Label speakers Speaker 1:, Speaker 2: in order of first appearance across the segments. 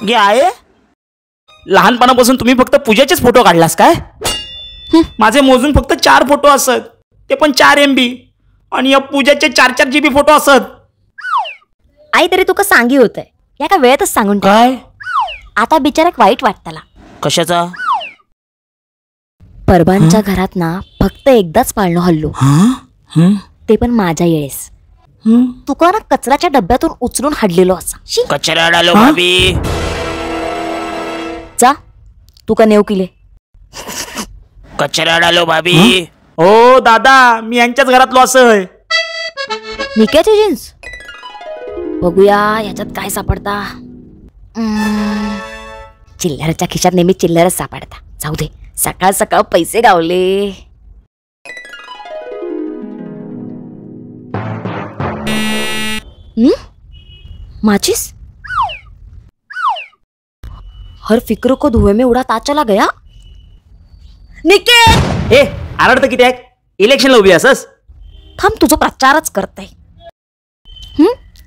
Speaker 1: गे आहे, लहानपणापासून तुम्ही फक्त पूजाचेच फोटो काढलास काय? माझे मोजून फक्त 4 फोटो असत, ते पण 4 MB, आणि या पूजाचे 4-4 GB photo असत.
Speaker 2: आई तरी तुका सांगी होत या का वेळेतच सांगून
Speaker 1: काय?
Speaker 2: आता बिचाराक वाईट वाटतला.
Speaker 1: कशाचा?
Speaker 2: परबांच्या घरात ना फक्त एकदाच पाळणं हल्लो, ते पण माझ्या येळेस. तुका ना कचऱ्याच्या डब्यातून उचलून हाडलेलो असा.
Speaker 1: कचरा डालो भाभी.
Speaker 2: जा तुका नेव किले.
Speaker 1: कचरा डालो भाभी. हो दादा, मी यांच्याच घरातलो असं.
Speaker 2: निक्याची जीन्स बघूया याच्यात काय सापडता. चिल्लरच्या खिशात नेहमी चिल्लरच सापडता. जाऊ दे, सकाळ सकाळ पैसे गावले. माचिस? हर फिक्र को धुएं में उड़ा ता चला गया. निकेत!
Speaker 1: ए आरडतं किती आहे? इलेक्शनला उभी असस.
Speaker 2: थांब, तुझा प्रचारच करतय.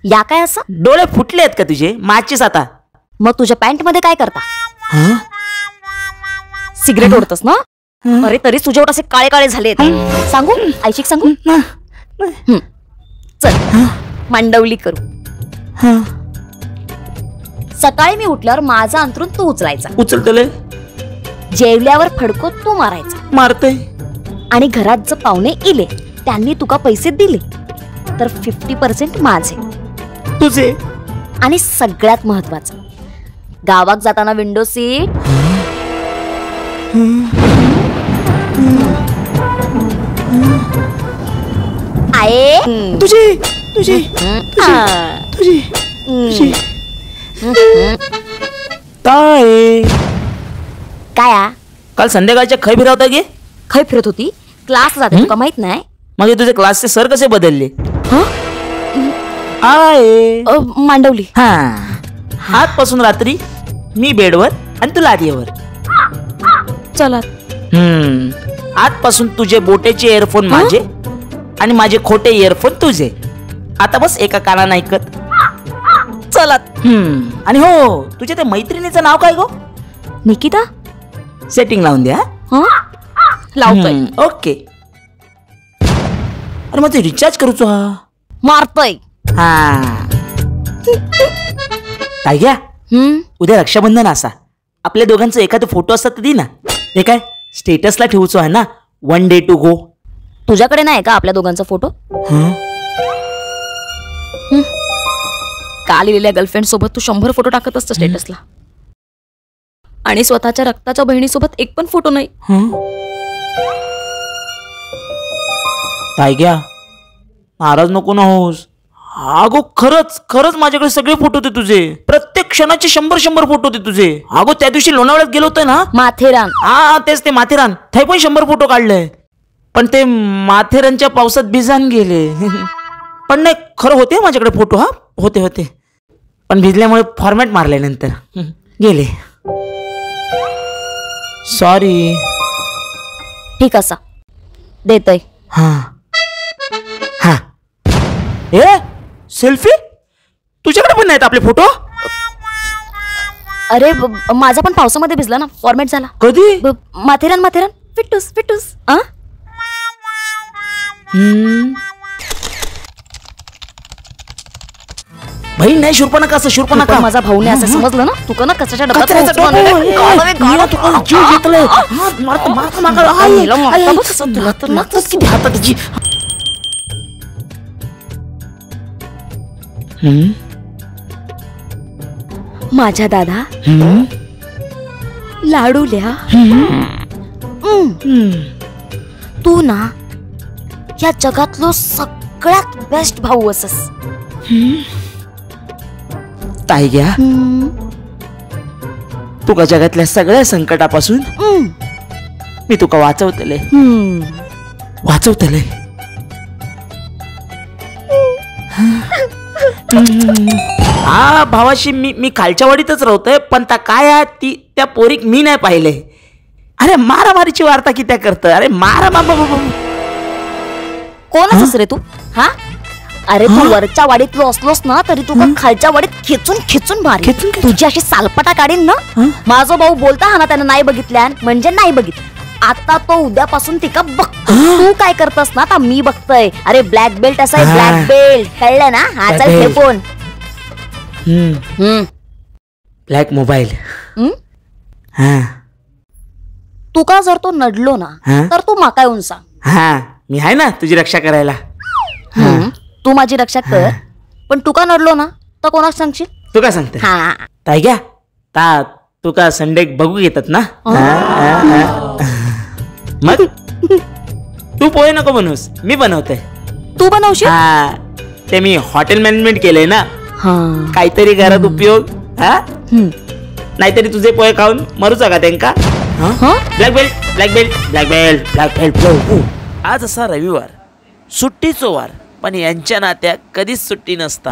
Speaker 2: या काय असं?
Speaker 1: डोळे फुटले आहेत का तुझे? माचिस आता.
Speaker 2: मग तुझ्या पॅन्ट मध्ये काय करता? सिगरेट ओढतस ना? अरे तरी तुझे ओठ असे काळे काळे झाले. सांगू आयशिक सांगू? चल मांडवली करू. सकाळी मी उठल्यावर माझा अंथरून तू उचलायचा.
Speaker 1: उचलतले.
Speaker 2: जेवल्यावर फडको तू मारायचा.
Speaker 1: मारते.
Speaker 2: आणि घरात जर पाहुणे इले त्यांनी तुका पैसे दिले तर 50% माझे
Speaker 1: तुझे.
Speaker 2: आणि सगळ्यात महत्वाचं, गावात जाताना विंडो सीट. आहे
Speaker 1: तुझी तुझी तुझी तुझी ताई.
Speaker 2: काय
Speaker 1: काल संध्याकाळच्या खै फिरवता गे?
Speaker 2: खै फिरत होती? क्लास जाते तुका माहित नाही?
Speaker 1: मग तुझे क्लासचे सर कसे बदलले? आहे
Speaker 2: मांडवली.
Speaker 1: हा, आजपासून रात्री मी बेडवर आणि तू लादीवर.
Speaker 2: चला.
Speaker 1: आजपासून तुझे बोटेचे इयरफोन माझे आणि माझे खोटे इयरफोन तुझे. आता बस एका कानानं ऐकत
Speaker 2: चला.
Speaker 1: आणि हो, तुझ्या त्या मैत्रिणीचं नाव काय गो?
Speaker 2: निकिता.
Speaker 1: सेटिंग लावून द्या.
Speaker 2: लावतोय.
Speaker 1: ओके. अरे मग ते रिचार्ज करूचो. हा
Speaker 2: मारतोय.
Speaker 1: हा काय घ्या, उद्या रक्षाबंधन असा, आपल्या दोघांचं एखादं फोटो असतात तर दे ना. ते काय स्टेटसला ठेवूचो आहे ना, 1 डे टू गो.
Speaker 2: तुझ्याकडे नाही का आपल्या दोघांचा फोटो? काल इलेल्या गर्लफ्रेंड सोबत तू 100 फोटो टाकत असतो स्टेटसला, आणि स्वतःच्या रक्ताच्या बहिणीसोबत एक पण फोटो नाही.
Speaker 1: काय घ्या, नाराज नको ना होस. अगो खरंच खरंच माझ्याकडे सगळे फोटो होते तुझे. प्रत्येक क्षणाचे 100-100 फोटो होते तुझे. अगो त्या दिवशी लोणावळ्यात गेलो होतं ना,
Speaker 2: माथेरान.
Speaker 1: हा तेच ते माथेरान, ते पण 100 फोटो काढले, पण ते माथेरानच्या पावसात भिजान गेले. पण नाही, खरं होते माझ्याकडे फोटो. हा होते होते, पण भिजल्यामुळे फॉर्मॅट मारले नंतर गेले. सॉरी.
Speaker 2: ठीक असा देतय.
Speaker 1: हा हा. ए सेल्फी तुझ्याकडे पण नाहीत आपले फोटो?
Speaker 2: अरे माझा पण पावसामध्ये भिजला ना, फॉर्मॅट झाला.
Speaker 1: कधी?
Speaker 2: माथेरान माथेरान. फिटूस फिटूस. आ
Speaker 1: बहीण नाही, शूर्पणखा असं. शूर्पणखा
Speaker 2: माझा भाऊ नाही असं समजलं ना तुका? ना कचऱ्याच्या डब्यात माझ्या दादा लाडूल्या, तू ना या जगातलो सगळ्यात बेस्ट भाऊ असस.
Speaker 1: ताई घ्या, तुका जगातल्या सगळ्या संकटापासून मी तुका वाचवतले, वाचवतले. हा भावाशी मी मी खालच्या वाडीतच राहतोय, पण त्या काय ती त्या पोरीक मी नाही पाहिले. अरे मारामारीची वार्ता कित्या करत? अरे मारा बाबा.
Speaker 2: कोण असस रे तू? हा अरे तू वरच्या वाडीतलो असलोस ना तरी तुका खालच्या वाडीत खेचून खेचून मारेन. तुझी अशी सालपटा काढीन ना. माझा भाऊ बोलता हा ना, त्यानं नाही बघितल्यान म्हणजे नाही बघितलं. आता तो उद्यापासून तिका बघ. तू काय करतस ना आता मी बघतोय. अरे ब्लॅक बेल्ट असा आहे, ब्लॅक बेल्ट, कळलं ना? हा चल घे फोन.
Speaker 1: Black mobile. हा
Speaker 2: तुका जर तो नडलो ना तर तू माका येऊन सांग.
Speaker 1: हा मी आहे ना तुझी रक्षा करायला.
Speaker 2: तू माझी रक्षा कर, पण तुका नडलो ना तर कोणाला सांगशील?
Speaker 1: तू काय सांगते? ताई घ्या ता तुका संडे बघू घेतात ना. मग तू पोहे नको बनवूस, मी बनवते.
Speaker 2: तू बनवशील?
Speaker 1: हा ते मी हॉटेल मॅनेजमेंट केलंय ना, काहीतरी घरात उपयोग. हा नाहीतरी तुझे पोहे खाऊन मरूचा का त्यांका? Black belt black belt black belt black belt. आज असा रविवार, सुट्टीचो वार, पण यांच्या नात्या कधीच सुट्टी नसता.